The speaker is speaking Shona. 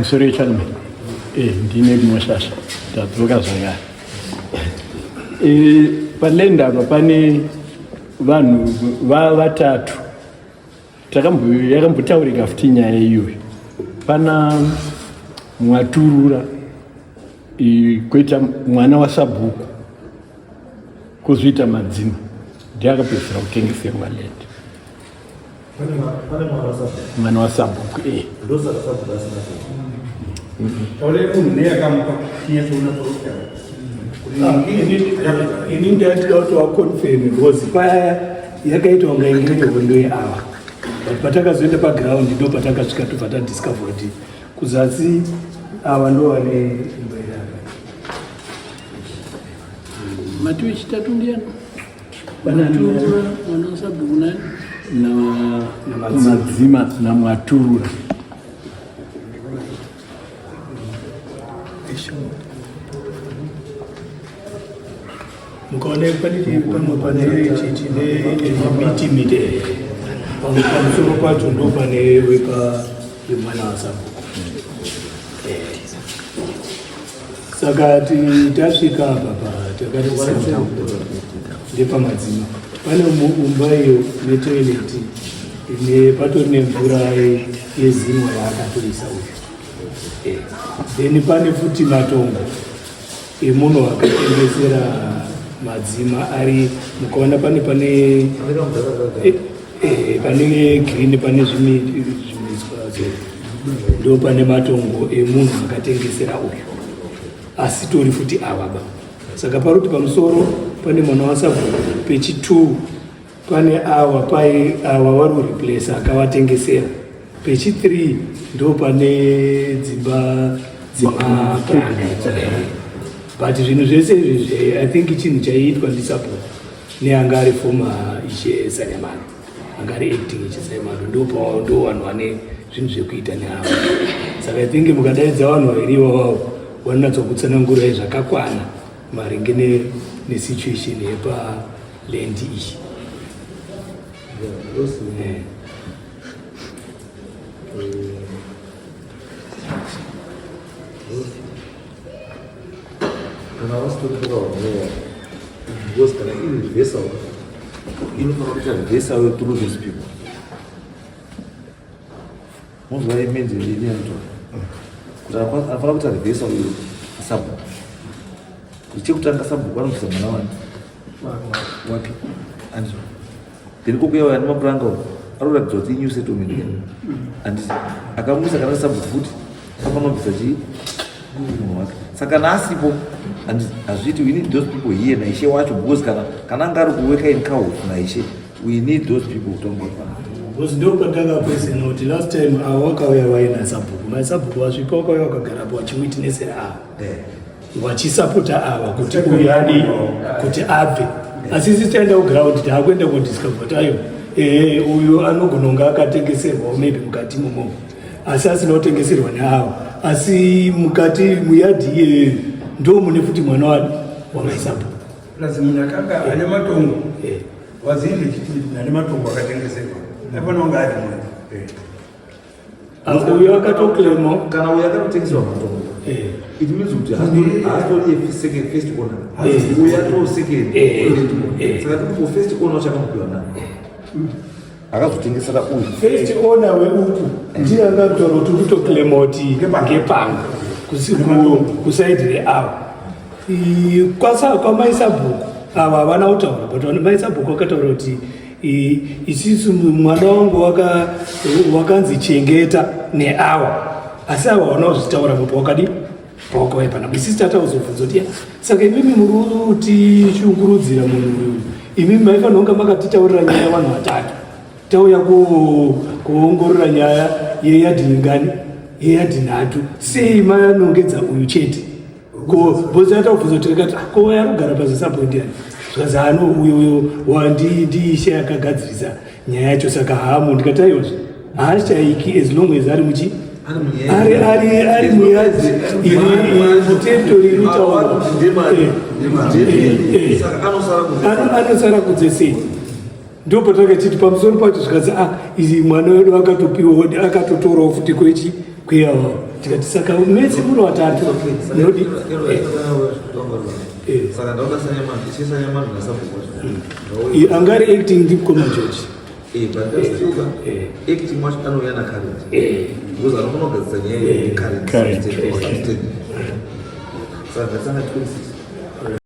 Musoro yecharume eh, ndine kunoshasha tadzoka zvakare eh, paland apa pane vanhu vatatu yakambotaurika futi nyaya iyoyo pana mwaturura koita mwana wasabhuku kozoita madzima ndiye akapedzisira kutengeserwa land mwana wasabhuku e ini ndaitida kuti waconfirm because paya yakaitwa kunga inge iri hondo yeava but patakazoenda paground ndo patakasvika tobva tadiscover kuti kuzasi ava ndo vane imba irava mati wechitatu ndiyani Mwaturura mwana wasabhuku nani? Namadzima naMwaturura. Mukaona pane pamwe pane chine miti miti pamwe pamusoro pacho ndo pane wepa wemwana wasabhuku. Saka tasvika apa patakati ndepamadzima pane umba iyo netoileti ine patori nemvura yezinwa yaakatoisa uyu eh, then pane futi matongo emunhu akatengesera madzima ari mukaona pane pane eh, eh, pane green pane zvimiswa ndo pane matongo emunhu akatengesera uyu asi tori futi ava ba saka paruti pamusoro pane mwana wasabhuku pechi2 pane awa pai awa vari kureplace akavatengesera pechi3 ndo pane dzimba dzemapuranga but zvinhu zvese izvi i think chinhu chaiitwa ndisabhuku neanga ari former ishe sanyamano anga ari acting ishe sanyamano ndo vanhu vane zvinhu zvekuita neavo saka i think mukadaidza vanhu vaviri ivavavo vanonatsa kutsanangurai zvakakwana maringe nesituation yepaland iyi. Kana wasitorikukaonewa because kana iri reversal inofanira kuita reversal through those people mozwa imenzi inoitwa kuti anofanira kuita reversal iyo sabhuku kuti chekutanga sabhuku anobvisa mwana wani wake andizvo then kokuya uya nemapuranga uyu anoratidza kuti inew settlement ke anditi akamuisa kana sabhuku futi anofanira kubvisa chii munhu wake saka kana asipo hazviiti. We need those people here naishe wacho because kana anga ari kuweka in cows naishe, we need those people kutongwa pana. Because ndo pandakakwesena kuti last time avo vakauya vaina sabhuku, maisabhuku vasvika vakauya vakagarapo vachiwitnesera ava vachisapota ava kuti uyu adi kuti abve, asi isi taenda kuground taakuenda kudiscover kuti ayo ehe uyu anogona kunge akatengeserwawo maybe mukati momo asi asina kutengeserwa neavo, asi mukati muyadhi iyeyo ndo mune futi mwana wadi wamaisabhuku. Plus munhu akanga ane matongo wazii legitimate ane matongo akatengeserwa aifanira kunge ari munhu. Uyu akatoclaima. Kana uyu akatotengeserwa matongo, it means kuti haasitori second first owner, uyu ato second. Saka tikupo first owner uchakamupiwa nani akazotengesera uyu? First owner weuku ndiye angataura kuti kutoclaima kuti ngepangu kusaidi reavo kwamaisabhuku ava havana kutaura, but maisabhuku akataura kuti isisu mwana wangu wakanzi chengeta neawa, asi ava havana kuzvitaura papo wakadi pawakauya panapa. Isisi tatauzobvunza kuti saka imimi muri kutishungurudzira munhu uyu, imimi maifanira kunge makatitaurira nyaya vanhu vatatu tauya kuongorora nyaya yeyadhi ingani, yeyadhi 3, sei manongedza uyu chete? Bhozi ataubvunza kuti tikati ko ari kugara pazisabhuku ndiani, zvikanzi ano uyu uyu ndiishe akagadzirisa nyaya yacho, saka hamo. Ndikati aiwazve haashaiki as long as ari muchi ari muyadhi iri muterritory iri kutaurwa, anosara kunze sei? Ndo patakachiti pamusoro pacho zvikanzi a izi mwana wedu akatopiwa akatotorawo futi kwechi kweyavo. Tikati saka mese muri vatatu munodi. Saka ndaona sanyamani chisanyamani nasabhuku. Anga ari acting ndikoma George. But still acting wacho anouya nacurrent because anofana kugadzisa nyaya Current, yecurrent. Okay. Saka ngatisanga 26.